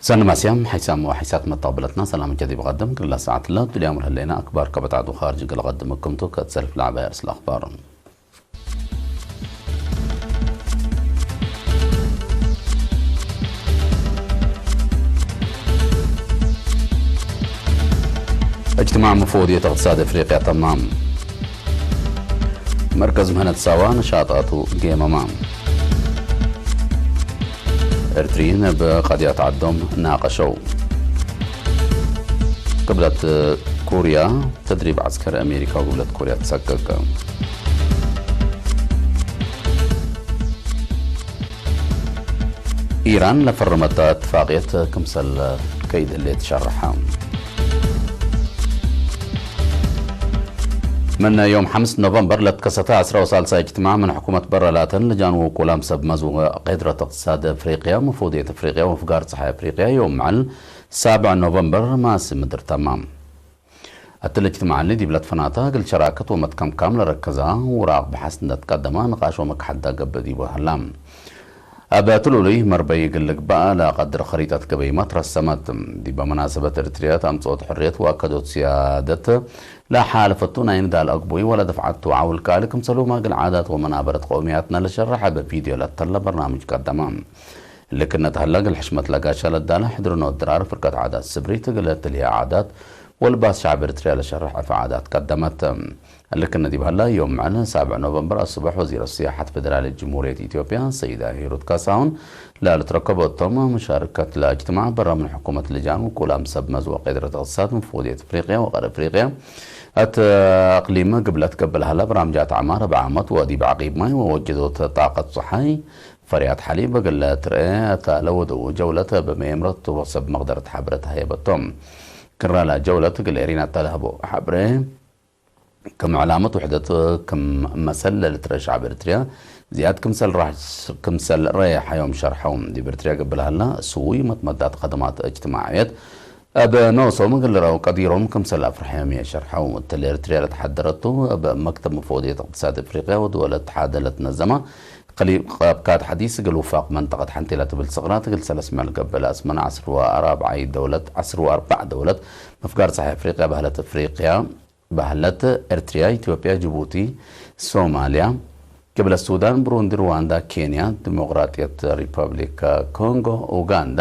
ሰኒ ማስያም ሓይሳም ወሓይሳት መተቕበለትና ሰላም ጀዲ ብቐደም ክላ ሰዓት ላ ብድልያ ምርህለና ኣክባር ከበታዕዱ ኻርጅ ገለቐድም እክምቱ ከትሰልፍ ለዓባይ ኣርስ ለኣኽባር። እጅትማዕ መፈወድየት እቕትሳድ ኣፍሪቅያ ተማም። መርከዝ ምህነት ሳዋ ንሻጣቱ ጌመማ። ኤርትሪን ብቐድያት ዓዶም ናቐሸው። ቅብለት ኮርያ ተድሪብ ዓስከር ኣሜሪካ ወቅብለት ኮርያ ትሰቅቅ። ኢራን ለፈረመታ እትፋቅየት ክምሰል ከይደሌት ሸርሓ። من يوم ሓምስ ኖቨምበር ለትከሰተ ዓስራ ወሳልሳይ እጅትማዕ ምን ሕኩመት በረላተን ልጃን ውቁላም ሰብ መዝወ ቄድረት እቅትሳድ ኣፍሪቅያ፣ መፎድየት ኣፍሪቅያ፣ ወፍጋር ፀሓይ ኣፍሪቅያ ዮም መዓል ሳብዕ ኖቨምበር ማሲ ምድር ተማም። ኣትለጅት መዓሊ ዲብለት ፈናታ እግል ሸራከት ወመትከምካም ለረከዛ ውራቅ ብሓስ እንደትቀደማ ንቃሽ ወመክሓዳ ገብእ ዲቡ ሀላ። ኣብ ትሉሉይ መርበይ እግል ልግባእ ለቀድር ኸሪጠት ገበይማ ትረሰመት። ዲበ መናሰበት ኤርትርያ ተምጽኦት ሕርየት ወአከዶት ስያደት ለሓለፈቱ ናይ ንዳል አግቡይ ወለደፍዓቱ ዓውል ቃል ክምሰሉ ማግል ዓዳት ወመናበረት ቀውምያትና ለሸረሐ በቪድዮ ለተለ በርናምጅ ቀደማ። ልክነት ሀላ እግል ሕሽመት ለጋሻ ለዳለ ሕድርኖት ድራር ፍርቀት ዓዳት ስብሪት እግል ትልያ ዓዳት ወልባስ ሸዕብ ኤርትርያ ለሸርሕ ዕፈ ዓዳት ቀደመት። ልክነት ይብሃላ ዮም መዕል ሳብዕ ኖቨምበር አስበሕ ወዚር ስያሐት ፌደራል ጅምሁርየት ኢትዮጵያ ሰይዳ ሂሩት ካሳሁን ለልትረከበቶም ሙሻርከት ለእጅትማዕ በረ ምን ሕኩመት ልጃን ውቁላም ሰብ መዝ ወቄድረት እቅትሳድ ምፍውድየት አፍሪቅያ ወቀር አፍሪቅያ እት አቅሊም ግብለት ገብልሃላ ብራምጃት ዓማ ረብዓ ዓመት ወዲብ ዓቂብ ማይ ወወጀዶት ጣቀት ፀሓይ ፈርያት ሓሊብ እግል ትርኤ እታ ለወደኡ ጀውለት በመየምረት ወሰብ መቅደረት ሓብረት ሃየበቶም። ክራላ ጀውለት እግል ኤሪና እታ ለህቦ ሓብረ ከም ዕላመት ውሕደት ከም መሰል ለልትረ ሸዕብ ኤርትርያ ዝያድ ክምሰል ራሽ-፣ ክምሰል ረያሓዮም ሸርሐው። ዲብ ኤርትርያ ገብልሃላ ስውይ መትመዳት ኸደማት እጅትማዕየት ኣብ ነወሶም እግል ረው ቀዲሮም ክምሰል ኣፍርሐዮም እየ ሸርሐው። እትል ኤርትርያ ለተሓደረቱ ኣብ መክተብ መፈወድየት እቅትሳድ ኣፍሪቅያ ወድወለ ተሓደለት ነዘማ ኸሊብ ቀብካት ሓዲስ እግል ውፋቅ መንጠቀት ሓንቴላ ትብል ስቕራት እግል ሰለስ መዕል ገበለ ኣስመና ዓስርዋ ኣራብዓይ ደውለት፣ ዓስርዋ ኣርባዕ ደውለት መፍጋር ፀሓይ ኣፍሪቅያ ባህለት ኣፍሪቅያ ባህለት ኤርትርያ፣ ኢትዮጵያ፣ ጅቡቲ፣ ሶማልያ፣ ግብለ ሱዳን፣ ብሩንዲ፣ ሩዋንዳ፣ ኬንያ፣ ዲሞቅራጥየት ሪፐብሊክ ኮንጎ፣ ኡጋንዳ፣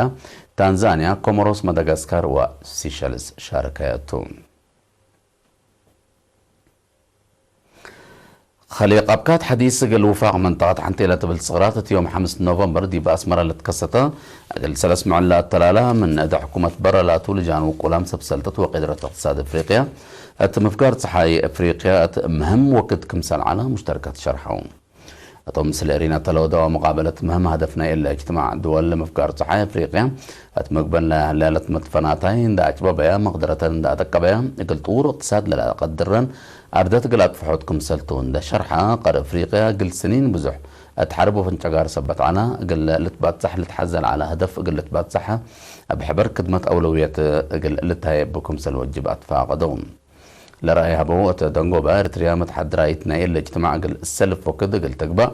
ታንዛንያ፣ ኮሞሮስ፣ ማዳጋስካር ወሲሸልስ ሻረካያቱ። ኸሊቕ ኣብካት ሓዲስ እግል ውፋቕ መንጠቐት ሓንቴለ ትብል ስቕራት እቲ ዮም ሓምስ ኖቨምበር ዲብ ኣስመራ ለትከሰተ እግል ሰለስ መዕላ ኣተላላ ምን እደ ሕኩመት በረላቱ ልጃን ውቁላም ሰብ ሰልጠት ወቄድረት እቅትሳድ ኣፍሪቅያ እት ምፍጋር ፀሓይ ኣፍሪቅያ እት ምህም ወክድ ክምሰል ዓላ ሙሽተርከት ሸርሐው። እቶም ስለ ሪና ተለወደዋ መቃበለት ምህም ሃደፍ ናይ እለ እጅትማዕ ድወል ምፍጋር ፀሓይ ኣፍሪቅያ እት ምግበን ላለት መትፈናታይ እንዳ ኣጭበበያ መቅደረተን እንዳ ኣጠቀበያ እግል ጥውር እቅትሳድ ለላ ቀድረን ኣርደት እግል ኣጥፍሖት ክምሰልቱ እንደ ሸርሓ ቀር ኣፍሪቅያ እግል ስኒን ብዙሕ እት ሓርብ ወፈንጨጋር ሰበት ዓላ እግል ልትባጻሕ ልትሓዘል ዓላ ህደፍ እግል ልትባጻሕ ኣብ ሕበር ክድመት ኣውለውየት እግል ልታየቡ ክምሰል ወጅብ ኣትፋቀደው። ለረኣይ ሃበው እተ ደንጎባ ኤርትርያ መትሓድራይት ናይ እለ እጅትማዕ እግል ሰልፍ ወክድ እግል ተግባእ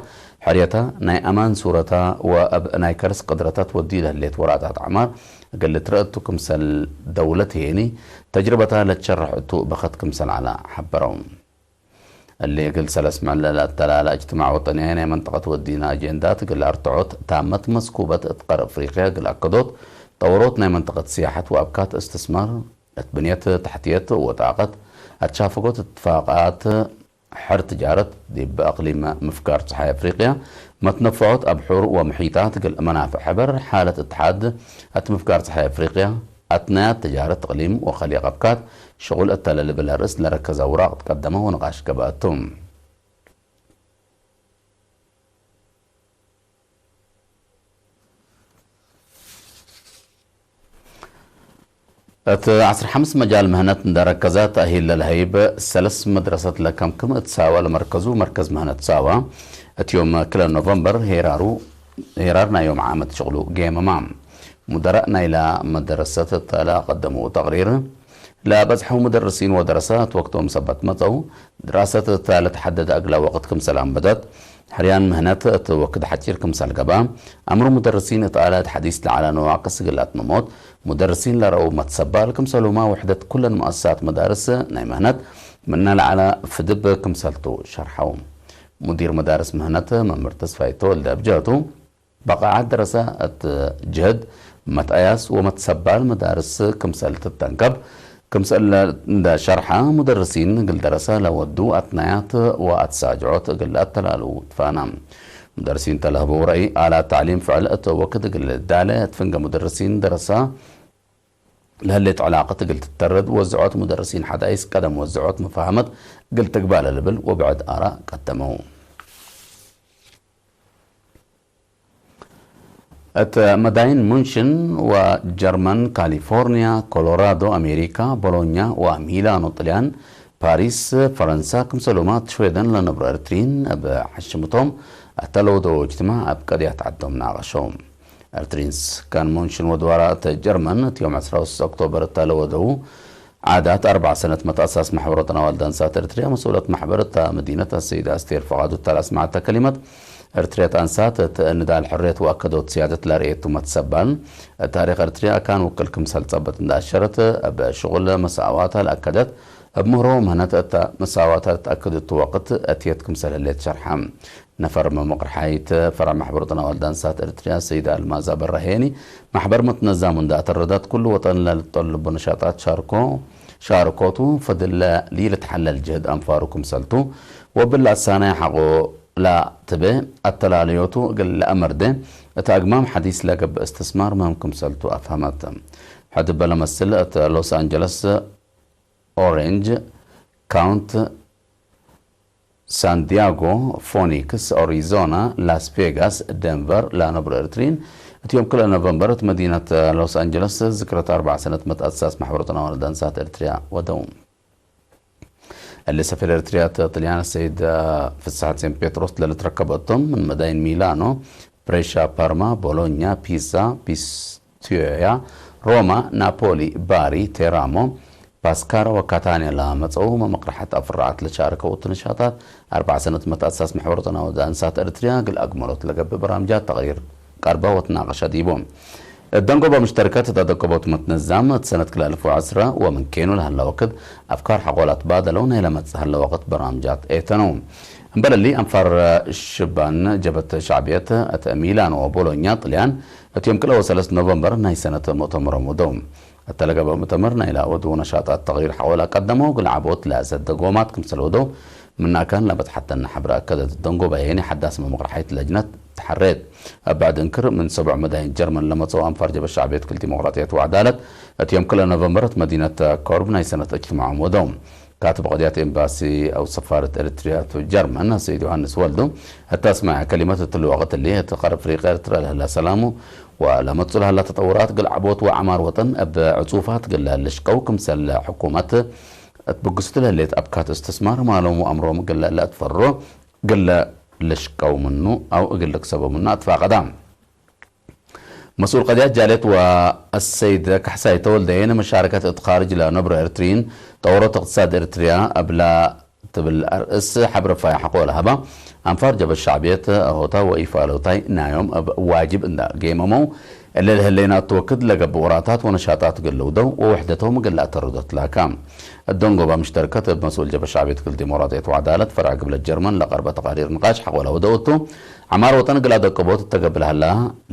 ሕርየታ ናይ ኣማን ሱረታ ወእብ ናይ ከርስ ቅድረታት ወዲ ለህሌት ወራታት ዓማር እግል ልትረእቱ ክምሰል ደውለት ሄኒ ተጅርበታ ለትሸርሕ እቱ በኸት ክምሰል ዓላ ሓበረው። እሊ እግል ሰለስ መዕለል ኣተላላ እጅትማዕ ወጠንያይ ናይ መንጠቀት ወዲና ኣጀንዳት እግል ኣርትዖት ታመት መስኩበት እት ቀር ኣፍሪቅያ እግል ኣከዶት ጠወሮት ናይ መንጠቀት ስያሐት ወኣብካት እስትስማር እት ብንየት ታሕትየት ወጣቀት ኣትሻፈጎት እትፋቃት ሕር ትጃረት ዲብ ኣቅሊም ምፍጋር ፀሓይ ኣፍሪቅያ መትነፍዖት ኣብ ሑር ወምሒጣት እግል መናፍዕ ሕበር ሓለት እትሓድ እት ምፍጋር ፀሓይ ኣፍሪቅያ ኣትናያት ትጃረት እቅሊም ወኸሊቅ ኣብካት ሽቁል እተለ ልብል ኣርእስ ለረከዘ ውራቅ ትቀደመ ወንቃሽ ገበአቱ። እት ዓስር ሓምስ መጃል ምህነት እንደረከዘ ተእሂል ለልሀይብ ሰለስ መድረሰት ለከምክም እት ሳዋ ለመርከዙ መርከዝ ምህነት ሳዋ እት ዮም ክለ ኖቨምበር ሄራሩ ሄራር ናይ ዮም ዓመት ሽቅሉ ጌመማ። ሙደራእ ናይላ መደረሰት እተ ለቀደሙ ተቅሪር ለበጽሐው ሙደርሲን ወደረሰ እት ወቅቶም ሰበት መጸው ድራሰት እተ ለተሐደደ እግላ ወቅት ክምሰል ኣንበደት ሕርያን ምህነት እቲ ወክድ ሓጺር ክምሰል ገባ፣ ኣምር ሙደርሲን እቲ ኣላ ሓዲስ ለዓላ ነዋቅስ ግላት መሞት ሙደርሲን ለረው መትሰባል ክምሰሉማ ውሕደት ኩለን መؤسسات መዳርስ ናይ ምህነት ምና ለዓላ ፍድብ ክምሰልቱ ሸርሓው። ሙዲር መዳርስ ምህነት መምህር ተስፋይ ተወልደ ብጀቱ በቃዓት ደረሳ እቲ ጅህድ መትኣያስ ወመትሰባል መዳርስ ክምሰል ትተንከብ ክምሰል እንደ ሸርሓ ሙደርሲን እግል ደረሳ ለወዱ ኣትናያት ወኣትሳጅዖት እግል ኣተላልዉ ትፋና። ሙደርሲን ተለህበው ረእይ ኣላት ታዕሊም ፍዕል እተ ወክድ እግል ዳለ ትፍንገ ሙደርሲን ደረሳ ለህሌት ዕላቅት እግል ትተረድ ወዝዖት ሙደርሲን ሓዳይስ ቀደም ወዝዖት መፋህመት እግል ትግባለ ልብል ወብዕድ ኣራ ቀደመው። እት መዳይን ሙንሽን ወጀርመን፣ ካሊፎርኒያ፣ ኮሎራዶ ኣሜሪካ፣ ቦሎኛ ወሚላኖ ጥልያን፣ ፓሪስ ፈረንሳ፣ ክምሰሉማ እት ሽዌደን ለነብሩ ኤርትሪን እብ ሓሽምቶም እተለወደው እጅትማዕ ኣብ ቀድያት ዓዶም ናቐሸው። ኤርትሪንስ ካን ሙንሽን ወድዋራ እት ጀርመን እት ዮም ዕስራ ወስስ ኦክቶበር እተለወደው ዓዳት ኣርባዕ ሰነት መትኣሳስ ማሕበሮት ኣናዋልድ ኣንሳት ኤርትርያ መስኡለት ማሕበር እታ መዲነት ኣሰይዳ ኣስቴር ፈቓዱ እታ ላስማዓታ ከሊመት፣ ኤርትርያ ኣንሳት እት ንዳል ሕርየት ወኣከዶት ስያደት ላርእየቱ መትሰባል፣ ታሪኽ ኤርትርያ ኣካን ውክል ክምሰል ጸበት እንዳኣሸረት፣ ኣብ ሽቑል መሳዋታ ለኣከደት፣ ኣብ ምህሮ ምህነት እታ መሳዋታ እትኣክድቱ ወቕት ኣትየት ክምሰል ህሌት ሸርሓ። ነፈር መምቕርሓይት ፈራ ማሕበር ጥናዋል ዳንሳት ኤርትርያ ሰይዳ ኣልማዝ ኣበራሄኒ፣ ማሕበር መትነዛሙ እንዳተረዳት ኩሉ ወጠን ለልጠልቡ ነሻጣት ሻርኮ ሻርኮቱ ፈድለ ሊልትሓለል ጅህድ ኣንፋሩ ክምሰልቱ ወብል ኣሳናይ ሓቆ ላ ትበ ኣተላለዮቱ እግል ለኣመርደ እቲ ኣግማም ሓዲስ ለገብእ እስትስማር ምህም ክምሰልቱ ኣፍሃመት። ሕድ በለ መስል እቲ ሎስ ኣንጀለስ ኦሬንጅ ካውንት ሳንዲያጎ፣ ፎኒክስ፣ ኦሪዞና፣ ላስ ቬጋስ፣ ደንቨር ላነብሩ ኤርትሪን እቲ ዮም ክልተ ኖቨምበር እቲ መዲነት ሎስ ኣንጀለስ ዝክረት ኣርባዓ ሰነት መትኣሳስ ማሕበረተና ወረዳ እንስሳት ኤርትርያ ወደው። እሊ ሰፊር ኤርትርያ ጥልያን ሰይድ ፍስሐ ሴን ጴጥሮስ ለልትረከበቶም ምን መዳይን ሚላኖ፣ ብሬሻ፣ ፓርማ፣ ቦሎኛ፣ ፒዛ፣ ፒስቲዮያ፣ ሮማ፣ ናፖሊ፣ ባሪ፣ ቴራሞ፣ ፓስካራ ወካታንያ ለመጸው መመቕርሐት ኣፍራዓት ለሻርከው ትንሻታት ኣርባዓ ሰነት መትኣሳስ ማሕበረተና ወዳ እንስሳት ኤርትርያ ግል ኣግመሎት ለገብእ በራምጃት ተቕሪር ቀርባ ወትናቐሻ ዲቦ። ደንጎባ ምሽተርከት እታ ደቀቦት መትነዛም እት ሰነት ክልተ ኣልፍ ወዕስራ ወምን ኬኑ ለሃላ ወክድ ኣፍካር ሓቆላት ባደለው ናይ ለመጽእ ሃላ ወቅት በራምጃት ኤተነው። እምበለሊ ኣንፋር ሽባን ጀበት ሻዕብየት እት ሚላን ወቦሎኛ ጥልያን እት ዮም ክልተ ወሰለስት ኖቨምበር ናይ ሰነት ሙእተምሮም ውደው። እተለገበ ሙእተምር ናይ ላወዱ ነሻጣት ተቕሪር ሓቆላ ቀደመው ግልዓቦት ለሰደጎማት ክምሰል ውደው። ምናካን ለበጽሓተና ሕብረ ኣከደት ደንጎባየኒ ሓዳስ መምቕርሓይት ለጅነት ተሓሬት። ኣብ ባዕድ እንክር ምን ሰቡዕ መዳይን ጀርመን ለመጸው ኣንፋር ጀበ ሻዕብየት ክል ዲሞቅራጥየት ወዕዳለት እቲ ዮም ክልተ ኖቨምበር እቲ መዲነት ኮርብ ናይ ሰነት እጅትማዖም ወደው። ካትብ ቀድያት ኤምባሲ ኣው ሰፋረት ኤርትርያ ቱ ጀርመን ሰይድ ዮሃንስ ወልዱ እታ ስማያ ከሊመት እትልዋቐት እሊ እቲ ቐር ኣፍሪቃ ኤርትራ ለህላ ሰላሙ ወለመጹ ለህላ ተጠውራት ግልዓቦት ወዓማር ወጠን ኣብ ዕጹፋት ግለ ልሽቀው ክምሰል ሕኩመት እትብግስቱ ለህሌት ኣብ ካት እስትስማር ማሎም ወኣምሮም ግለ ለእትፈሮ ግለ ልሽቀው ምኑ ኣው እግል ልክሰቦ ምኑ ኣትፋቐዳ። መስኡል ቀድያት ጃልየት ወኣሰይድ ካሕሳይ ተወልደየ ንመሻረከት እት ኻርጅ ለነብሮ ኤርትሪን ጠወሮት እቅትሳድ ኤርትርያ እብላ ትብል ኣርእስ ሓብረ ፋይ ሓቆ ለሃባ ኣንፋር ጀበ ሻዕብየት ሆታ ወኢፋሎታይ ናዮም እብ ዋጅብ እንዳ ገይመመው እለ ለህለይና እትወክድ ለገብእ ወራታት ወነሻጣት ግልው ደው ወውሕደቶም ግላ ተረዶት ላካ። እደንጎባ ምሽተርከት እብ መስኡል ጀበ ሻዕብየት ክል ዲሞቅራጥየት ወዓዳለት ፈርዕ ግብለት ጀርመን ለቀርበ ተቃሪር ንቃሽ ሓቆላ ወደውቱ ዓማር ወጠን ግላ ደቀቦት እተገብለ ሀላ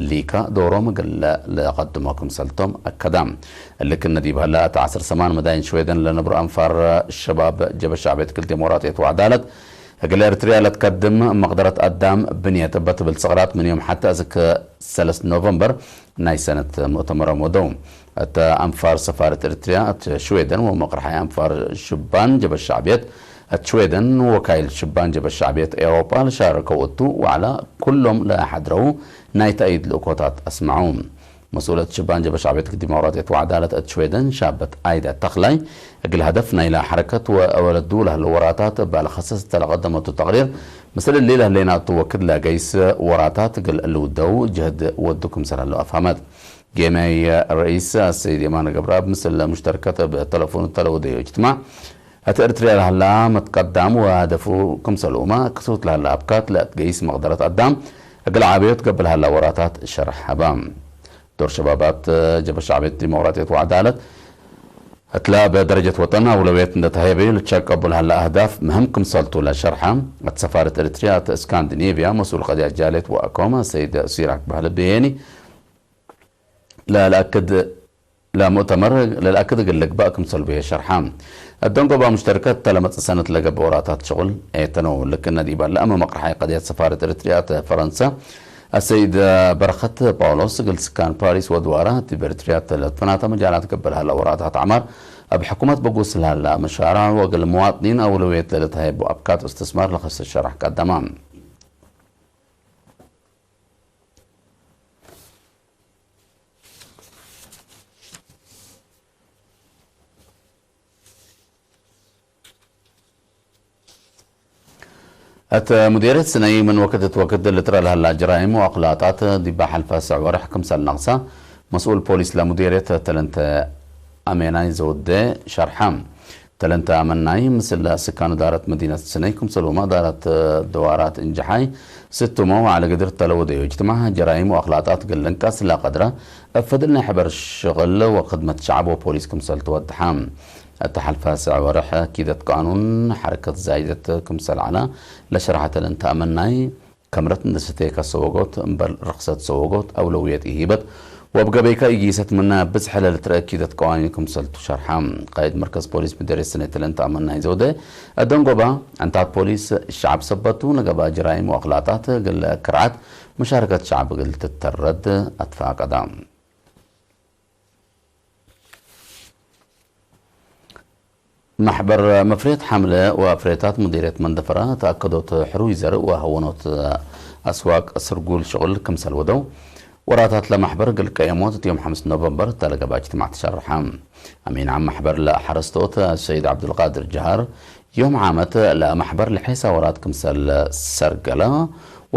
ሊካ ዶሮም ግለ ለቀድሞ ክምሰልቶም ኣከዳ። እልክነ ዲብ ሀላ እት ዓስር ሰማን መዳይን ሽዌደን ለነብሩ ኣንፋር ሸባብ ጀበ ሻዕብየት ክል ዲሞቅራጥየት ወዓዳለት እግል ኤርትርያ ለትከድም መቅደረት ኣዳም ብንየት እበ ትብል ጽቕራት ምን ዮም ሓተ እስክ ሰለስት ኖቨምበር ናይ ሰነት ሙእተመሮም ወደው። እተ ኣንፋር ሰፋረት ኤርትርያ እት ሽዌደን ወመቕርሓይ ኣንፋር ሽባን ጀበ ሻዕብየት እት ሽዌደን ወካይል ሽባን ጀበ ሻዕብየት ኤውሮጳ ለሻረከው እቱ ዋዕላ ኩሎም ለሓድረው ናይ ተእይድ ልእኮታት ኣስማዑ። መስኡለት ሽባን ጀበ ሻዕብየት ዲሞቅራጥየት ወዓዳለት እት ሽዌደን ሻበት ኣይዳ ተኽላይ እግል ሀደፍ ናይላ ሓረከት ወአወለዱ ለህለ ወራታት እባ ለኸሰስ እተ ለቀደመቱ ተቅሪር ምስል እሊ ለህሌና እቱ ወክድ ለገይስ ወራታት እግል ልውደው ጅህድ ወዱ ክምሰል ሀለው ኣፍሃመት። ጌማይ ረኢስ ኣሰይድ የማነ ገብረኣብ ምስል ሙሽተርከት እብ ተለፎኑ ተለወደዮ እጅትማዕ እቲ ኤርትርያ ለሃላ መትቀዳም ወሀደፉ ክምሰልኡማ ክሱት ለሃላ ኣብካት ለእትገይስ መቕደረት ኣዳም እግል ዓብዮት ገብልሃላ ወራታት ሸርሕ ሀባ። ዶር ሸባባት ጀበ ሻዕብየት ዲሞቅራጥየት ወዓዳለት እትላ በደረጀት ወጠን ኣውለውየት እንደተሃየበዩ ልቸቀቡ ለሃላ ኣህዳፍ ምህም ክምሰልቱ ለሸርሓ። እቲ ሰፋረት ኤርትርያ እቲ እስካንዲኔቪያ መስኡል ቀዲያ ጃሌት ወኣኮማ ሰይድ ሲራክ ባህል ብሄኒ ለልኣክድ ለሙእተመር ለልኣክድ እግል ልግባእ ክምሰል ብሄ ሸርሓ። الدنقوبة مشتركة تلمت سنة لقب وراتات شغل ايتنو لكن ديبا لأما مقرحي قضية سفارة إريتريا فرنسا السيد برخت باولوس قل سكان باريس ودوارا دي بريتريا تلتفناتا مجالات قبل هلا وراتات عمار بحكومة بقوس هلا مشارع وقل مواطنين أولوية لتهيب وأبكات استثمار لخص الشرح قدما. እት ሙዴርየት ስነይ ምን ወክድ እት ወክድ ልትረ ለሀላ ጀራይም ወአክላጣት ዲባ ሐልፈ ስዕ ወርሕ ክምሰል ነቅሳ መስኡል ፖሊስ ለሙዴርየት ተለንተ አሜናይ ዘውዴ ሸርሐ። ተለንተ አመናይ ምስል ስካን እዳረት መዲነት ስነይ ክምሰል ወማ እዳረት ደዋራት እንጀሓይ ስትሞ ወዐለ ግድር ተለወደዮ እጅትማዕ ጀራይም ወአክላጣት ግል እንቀስ ለቀድረ እብ ፈድል ናይ ሕበር ሽቅል ወክድመት ሸዕብ ወፖሊስ ክምሰል ተወድሐ። እተ ሐልፈ ስዕ ወርሕ ኪደት ቃኑን ሐረከት ዛይደት ክምሰል ዐላ ለሸርሐተ ለእንተ አመናይ ከምረት እንደ ሰተየ ከሰወጎት እምበር ርክሰት ሰወጎት አውለውየት ኢሂበት ወብ ገበይካ ኢጊሰት ምና ብዝሐ ለልትረአ ኪደት ቀዋኒን ክምሰልቱ ሸርሐ። ቃይድ መርከዝ ፖሊስ ምደርየት ስነተ ለእንተ አመናይ ዘውደ እደንጎባ ዕንታት ፖሊስ ሸዓብ ሰበቱ ለገባ ጀራይም ወአክላጣት ግለ ክርዓት መሻረከት ሸዓብ ግል ትተረድ አትፋቀዳ። ማሕበር መፍሬት ሓምለ ወፍሬታት ሙዲርየት መንደፈራ ተኣከዶት ሕሩይ ዘርእ ወሃወኖት ኣስዋቅ ስርጉል ሽቕል ክምሰል ወደው ወራታት ለማሕበር ግልቀ የሞት ዮም ሓምስ ኖቨምበር ተለገባች ትማዕ ተሸርሐ። አሚን ዓም ማሕበር ለሐረስቶት ሰይድ ዓብዱልቃድር ጀሃር ዮም ዓመት ለማሕበር ለሐሳ ወራት ክምሰል ሰርገለ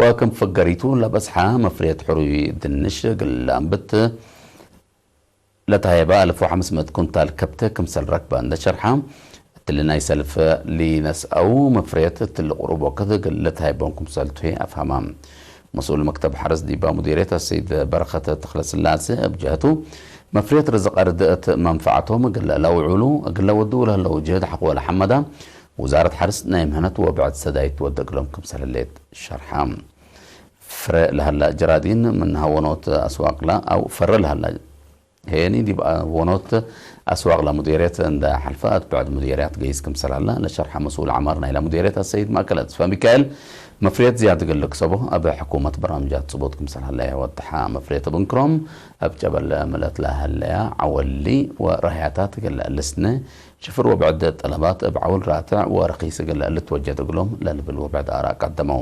ወክም ፍገሪቱ ለበስሓ መፍሬት ሕሩይ ድንሽ ግላምብት ለታየባ አልፍ ወሐምስ ምእት ኩንታል ከብተ ክምሰል ረክበ እንደ ሸርሐ፣ እትሊ ናይ ሰልፍ ሊነስአው መፍሬት እትሊ ቁሩብ ወቅት እግል ለታየቦም ክምሰል ቱሄ አፍሃማ። መስኡል መክተብ ሐርስ ዲባ ሙዲርየት አሰይድ በረኸት ተኽለስላሴ እብ ጀህቱ፣ መፍሬት ርዝቅ አርድ እት መንፈዓቶም እግል ለአውዕሉ እግል ለወድኡ ለህለው ጀህድ ሐቆ ለሐመዳ፣ ውዛረት ሐርስ ናይ ምህነት ወብዕድ ሰዳይት ትወደቅሎም ክምሰል ህሌት ሸርሐ። ፍረ ለሀላ ጀራዲን ምን ሀወኖት አስዋቅላ አው ፈረ ለሀላ ሄኒ ዲብ ወኖት አስዋቅ ለሙዴርየት እንደ ሐልፈ አትብዕድ ሙዴርያት ገይስ ክምሰል ሀላ ለሸርሐ መስኡል ዐማር ናይላ ሙዴርየት አሰይድ ማእከለ ተስፋ ሚካኤል፣ መፍሬት ዝያድ እግል ልክሰቦ አብ ሕኩመት በርናምጃት ጽቡጥ ክምሰል ሀላ የወድሐ። መፍሬት እብ እንክሮም እብ ጨበል ምለት ለሀለያ ዐወሊ ወራህያታት እግል ልስነ ሽፍር ወብዕድ ጠለባት እብ ዐውል ራትዕ ወረኪስ እግል ልትወጀድ እግሎም ለልብል ወብዕድ አራእ ቀደመው።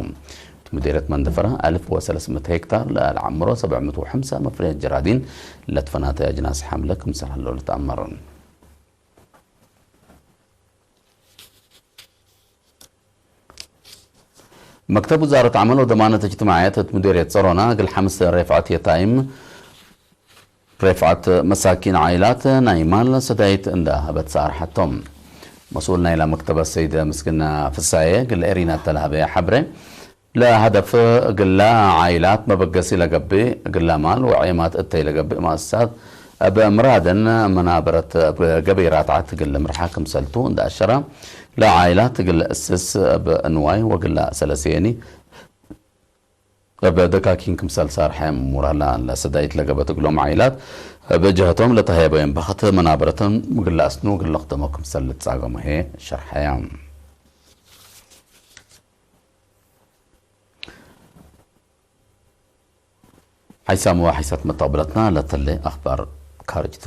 ሙዲርየት መንደፈራ አልፍ ወሰለስ ምእት ሄክታር ለአልዓምሮ ሰብዕ ምእት ወሐምሳ መፍሬት ጀራዲን ለትፈናተ አጅናስ ሐምለ ክምሰል ሀለው ልትአመር። መክተብ ውዛረት ዐመል ወደማነት እጅትማዕየት እት ሙዲርየት ጸሮና እግል ሐምስ ሬፍዐት የታይም ሬፍዐት መሳኪን ዓኢላት ናይ ማል ሰዳይት እንዳ ሀበት ሰኣርሐቶም። መስኡል ናይላ መክተበ ሰይድ ምስግና ፍሳዬ እግል ኤሪና እተለሀበየ ሐብሬ፣ ለሀደፍ እግላ ዓኢላት መበገሲ ለገብእ እግላ ማል ወዔማት እተይ ለገብእ መአሰሳት እብ ምራደን መናበረት እብ ገበይ ራትዓት እግል ልምርሓ ክምሰልቱ እንዳ አሸራ፣ ለዓኢላት እግል ለእስስ እብ እንዋይ ወግላ ሰለስየኒ እብ ደካኪን ክምሰል ሳርሐ እሙራላ ለሰዳይት ለገበት እግሎም ዓኢላት እብ ጀህቶም ለተሀየበዮም በኸት መናበረተን ምግል ለአስኑ እግል ለክደሞ ክምሰል ልትጻገሙ ህዬ ሸርሐያ። ሓይሳም ወሓይሳት መተቕብለትና ለተለ ኣኽባር ካርጅቱ።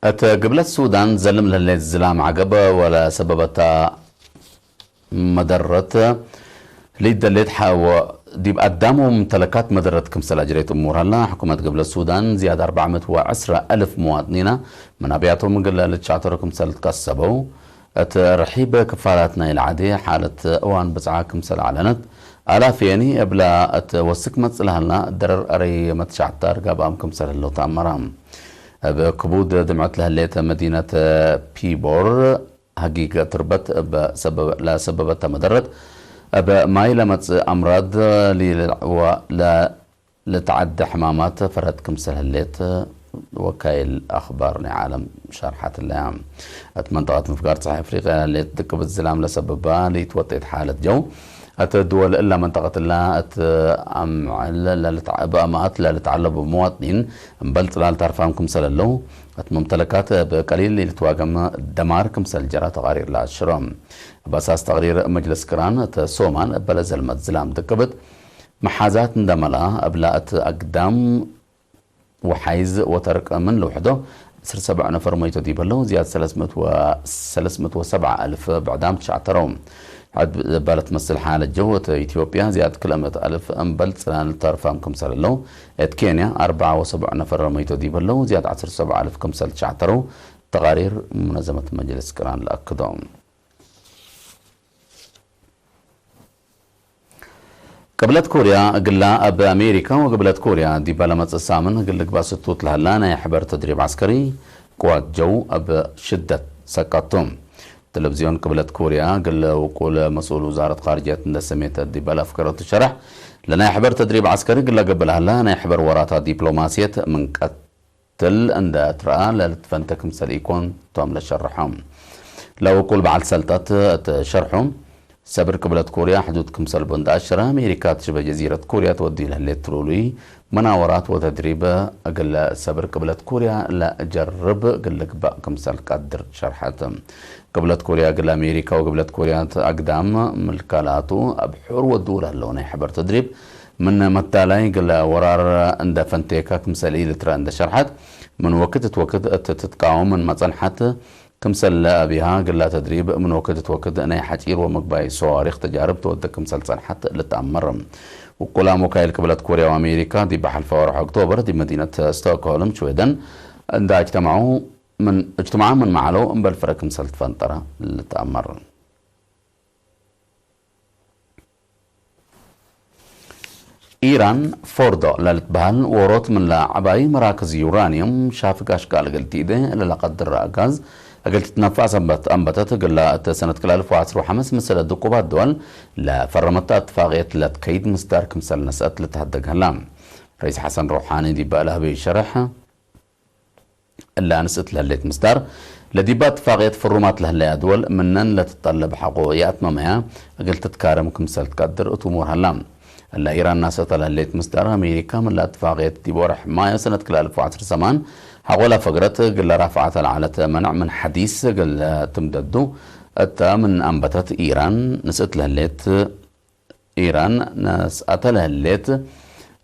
እት ግብለት ሱዳን ዘልም ለህሌት ዝላም ዐገብ ወለሰበበታ መደረት ሊደሌት ሓወ ዲብ አዳም ወሙምተለካት መደረት ክምሰል አጅሬት እሙር ሀላ። ሕኩመት ግብለት ሱዳን ዝያድ አርባዕ ምእት ወዐስረ አልፍ መዋጥኒና መናብያቶም እግል ልትሻተሩ ክምሰል ትቀሰበው። እት ርሒብ ክፋላት ናይለ ዐዲ ሓለት እዋን ብጽዓ ክምሰል አዕለነት። ኣላፍየኒ እብላ እት ወስክ መጽልሃልና ደረር ኣረይ መትሻዕታ ርጋብኣም ክምሰል ህለው ተኣመራ። እብ ክቡድ ድምዕት ለህሌት መዲነት ፒቦር ሃጊግ ትርበት እብ ሰበብ-፣ ለሰበበታ መደረት እብ ማይ ለመጽእ ኣምራድ ሊልዕዋ ለ-፣ ለተዓደ ሕማማት ፈረት ክምሰል ህሌት ወካይል ኣኽባር ናይ ዓለም ሸርሓትለያ። እት መንጠቐት ምፍጋር ፀሓይ ኣፍሪቃ ለሌት ድቅብት ዝላም ለሰበባ ለይትወጤት ሓለት ጀው፣ እት ድወል እላ መንጠቐት እላ እት ኣምዕል ለልትዓ-፣ ብኣማኣት ለልትዓለቡ መዋጥኒን እምበል ፅላል ታርፋም ክምሰል ኣለው። እት መምተለካት ብቀሊል ለይልትዋገም ደማር ክምሰል ጀራ ተቓሪር ለኣሽሮም። ባሳስ ተቕሪር መጅልስ ቅራን እት ሶማል እበለ ዘልመት ዝላም ድቅብት መሓዛት እንደመልኣ እብላ እት ኣግዳም ወሓይዝ ወተርቅ ምን ልውሕዶ ዕስራ ሰብዓ ነፈር ሞይቶ ዲበለው፣ ዝያድ ሰለስመት ወ-፣ ሰለስመት ወሰብዓ ኣልፍ ብዕዳም ተሻዕተረው። ዕድ ባለት መስል ሓለ ጀው እት ኢትዮጵያ ዝያድ ክልመት ኣልፍ እምበል ጽላል ተርፋም ክምሰል ኣለው። እት ኬንያ ኣርብዓ ወሰብዓ ነፈር ሞይቶ ዲበለው፣ ዝያድ ዓሰርተ ሰብዓ ኣልፍ ክምሰል ተሻዕተረው። ተቓሪር ሙነዘመት መጅልስ ቅራን ለኣክዶ። ቅብለት ኮርያ እግላ ኣብ ኣሜሪካ ወግብለት ኮርያ ዲባ ለመጽእ ሳምን እግል ልግባእ ስቱት ለህላ ናይ ሕበር ተድሪብ ዓስከሪ ቅዋት ጀው ኣብ ሽደት ሰቃቶም። ቴሌቪዝዮን ቅብለት ኮርያ እግል ውቁል መስኡል ውዛረት ኻርጅየት እንደ ሰሜተ ዲባ ለፍከረቱ ሸራሕ ለናይ ሕበር ተድሪብ ዓስከሪ እግል ለገብእ ለህላ ናይ ሕበር ወራታ ዲፕሎማስየት ምንቀት ትል እንደ ትረኣ ለልትፈንተ ክምሰል ኢኮን ቶም ለሸርሖም። ለውቁል በዓል ሰልጠት እት ሸርሑ፣ ሰብር ቅብለት ኮርያ ሕዱድ ክምሰል ቦ እንደ ኣሸረ፣ ኣሜሪካ ትሽበ ጀዚረት ኮርያ ተወዲ ለህሌት ትሉሉይ መናወራት ወተድሪብ እግለ ሰብር ቅብለት ኮርያ ለጀርብ እግል ልግባእ ክምሰል ቀድር ሸርሐት። ቅብለት ኮርያ እግል ኣሜሪካ ወግብለት ኮርያ ኣግዳም ምልካላቱ ኣብ ሑር ወድኡ ለህለው ናይ ሕበር ተድሪብ ምን መታላይ ግለ ወራር እንደ ፈንቴካ ክምሰል ኢልትረ እንደ ሸርሐት፣ ምን ወክት እት ወክት እት ትትቃወም ምን መጸንሐት ክምሰል ለአቢሃ ግላ ተድሪብ ምን ወክት እት ወክት ናይ ሐጪር ወመግባይ ሰዋሪኽ ተጃርብ ተወደ ክምሰል ጸንሐት ልትኣመር። ውቁላ ሞካይል ቅብለት ኮርያ ወአሜሪካ ዲብ ሐልፋ ወርሕ ኦክቶበር ዲብ መዲነት ስቶክሆልም ሽዌደን እንዳ እጅተማዑ ምን፣ እጅትማዓ ምን መዓለው እምበል ፍረ ክምሰል ትፈንጠረ ልትኣመር። ኢራን ፎርዶ ለልትበሃል ወሮት ምን ለዐባይ መራክዝ ዩራንየም ሻፍግ ኣሽቃል እግል ትኢደ ለለቀድር ጋዝ እግል ትትነፋ ሰበት አንበተት እግላ እተ ሰነት ክላልፍ ወዐስር ወሐምስ ምስለ ድቁባት ድወል ለፈረመታ እትፋቅየት ለትከይድ ምስዳር ክምሰል ነስአት ልትሀደግ ህላ። ረኢስ ሐሰን ሮሓኒ ዲበ ለህበዩ ሸርሕ እላ ንስእት ለህሌት ምስዳር፣ ለዲባ እትፋቅየት ፍሩማት ለህለያ ድወል ምነን ለትጠለብ ሐቆ የአትመመያ እግል ትትካረም ክምሰል ትቀድር እቱ እሙር ሀላ። እላ ኢራን ናሰእተ ለህሌት ምስዳር፣ አሜሪካ ምን ለእትፋቅየት ዲብ ወርሕ ማዮ ሰነት ክልተ አልፍ ወዐስር ሰማን ሐቆ ለፈግረት እግል ለራፍዓተ ለዐለት መነዕ ምን ሐዲስ እግል ትምደዱ እተ ምን አንበተት ኢራን ንስእት ለህሌት ኢራን ነስአተ ለህሌት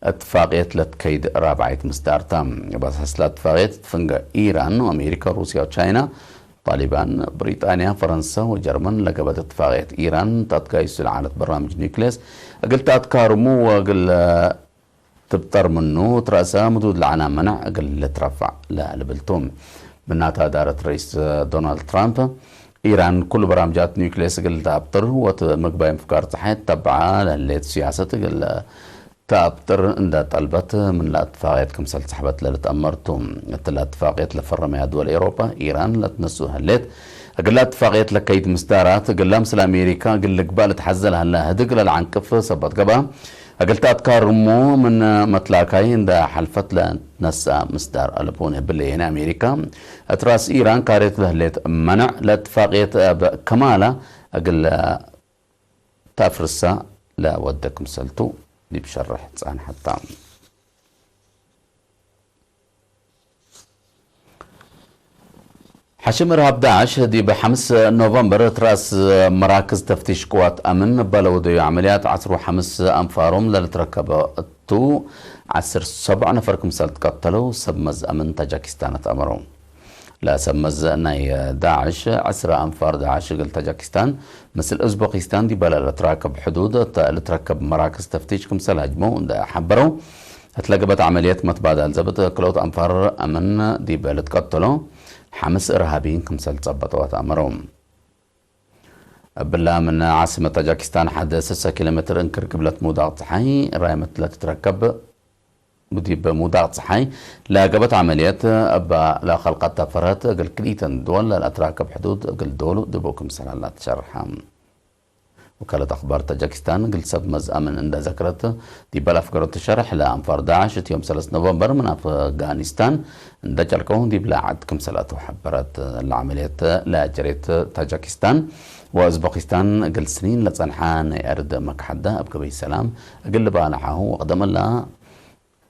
እትፋቅየት ለትከይድ ራብዓይት ምስዳርታ። ባሳስላ እትፋቅየት ትፍንገ ኢራን ወአሜሪካ፣ ሩስያ ወቻይና፣ ጣሊባን፣ ብሪጣንያ፣ ፈረንሳ ወጀርመን ለገበት እትፋቅየት ኢራን ታትጋይሱ ለዓለት በራምጅ ኒውክሌስ እግል ተአትካርሙ ወእግል ትብጠር ምኑ ትረእሰ ምዱድ ለዐና መነዕ እግል ልትረፋዕ ለልብልቱ። ብናታ እዳረት ረኢስ ዶናልድ ትራምፕ፣ ኢራን ኩሉ በራምጃት ኒውክሌስ እግል ተአብጥር ወት ምግባይ ምፍጋር ጸሓይ ተተብዓ ለህሌት ስያሰት እግል ተአብጥር እንደ ጠልበት ምን ለእትፋቅየት ክምሰል ሰሕበት ለልትአመርቱ። እት ለእትፋቅየት ለፈረመያ ድወል ኤውሮጳ ኢራን ለትነሱ ህሌት እግላ እትፋቅየት ለከይድ ምስዳራት እግላ ምስል አሜሪካ እግል ልግባእ ልትሐዘ ለህላ ህድግ ለልዓንቅፍ ሰበት ገብአ እግል ተአትካርሙ ምን መትላካይ እንደ ሐልፈት ለነስአ ምስዳር አለቦን የብል የነ አሜሪካ እት ራስ ኢራን ካሬት ለህሌት መነዕ ለእትፋቅየት እብ ከማላ እግል ተአፍርሳ ለወደ ክምሰልቱ ዲብ ሸርሕ ጸንሐታ። ሐሽም እርሃብ ዳዕሽ ዲብ ሐምስ ኖቨምበር እት ራስ መራክዝ ተፍቲሽ ቅዋት አምን እባ ለወደዩ ዐመልያት ዐስር ወሐምስ አንፋሮም ለልትረከበ እቱ ዐስር ሰብዕ ነፈር ክምሰል ትቀተለው ሰብ መዝ አምን ታጃኪስታን አትአመረው። ለሰብ መዝ ናይ ዳዕሽ ዐስር አንፋር ዳዕሽ እግል ታጃኪስታን ምስል ኡዝበኪስታን ዲበ ለልትራከብ ሕዱድ እተ ልትረከብ መራክዝ ተፍቲሽ ክምሰል ሀጅመው እንደ ሐበረው፣ እት ለገበት ዐመልየት መትባዳል ዘብጥ ክልኦት አንፋር አምን ዲበ ልትቀተሎ ሐምስ እርሃቢን ክምሰል ጸበጠው አትአመረው። ብላ ምን ዓስመት ታጃኪስታን ሓደ ስሳ ኪሎ ሜትር እንክር ቅብለት ምውዳቕ ፀሓይ ራይ መትለት ትረከብ። ዲብ ምውዳቕ ፀሓይ ለገበት ዓመልየት እባ ለኸልቀት ተፈረት እግል ክልኢተን ድወል ለትራከብ ሕዱድ እግል ዶሉ ድቦ ክምሰላላ ትሸርሐ። ወካለት ኣኽባር ታጃኪስታን እግል ሰብ መዝኣምን እንዳዘክረት፣ ዲበ ላፍገረቱ ሸርሕ ለኣንፋር ዳዕሽ እቲ ዮም ሰለስተ ኖቨምበር ምን ኣፍጋኒስታን እንደጨልቀው ዲብ ለዓድ ክምሰላቱ ሓበረት። ለዓመልየት ለጀሬት ታጃኪስታን ወእዝበኪስታን እግል ስኒን ለጸንሓ ናይ ኣርድ መክሓዳ ኣብ ገበይ ሰላም እግል ልባልሓሁ ወቅደመላ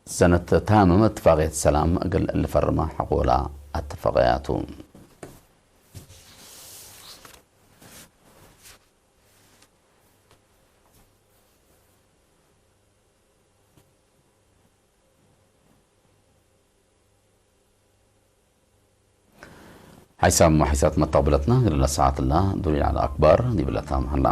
ሰነት ታምም እትፋቅየት ሰላም እግል ልፈርማ ሐቆላ ኣተፈቀያቱ። ሓይሳም ሓይሳት መታብለትና ግለላ ሰዓትላ ዱሊል ዓላ ኣክባር ዲብለታ መሃላ።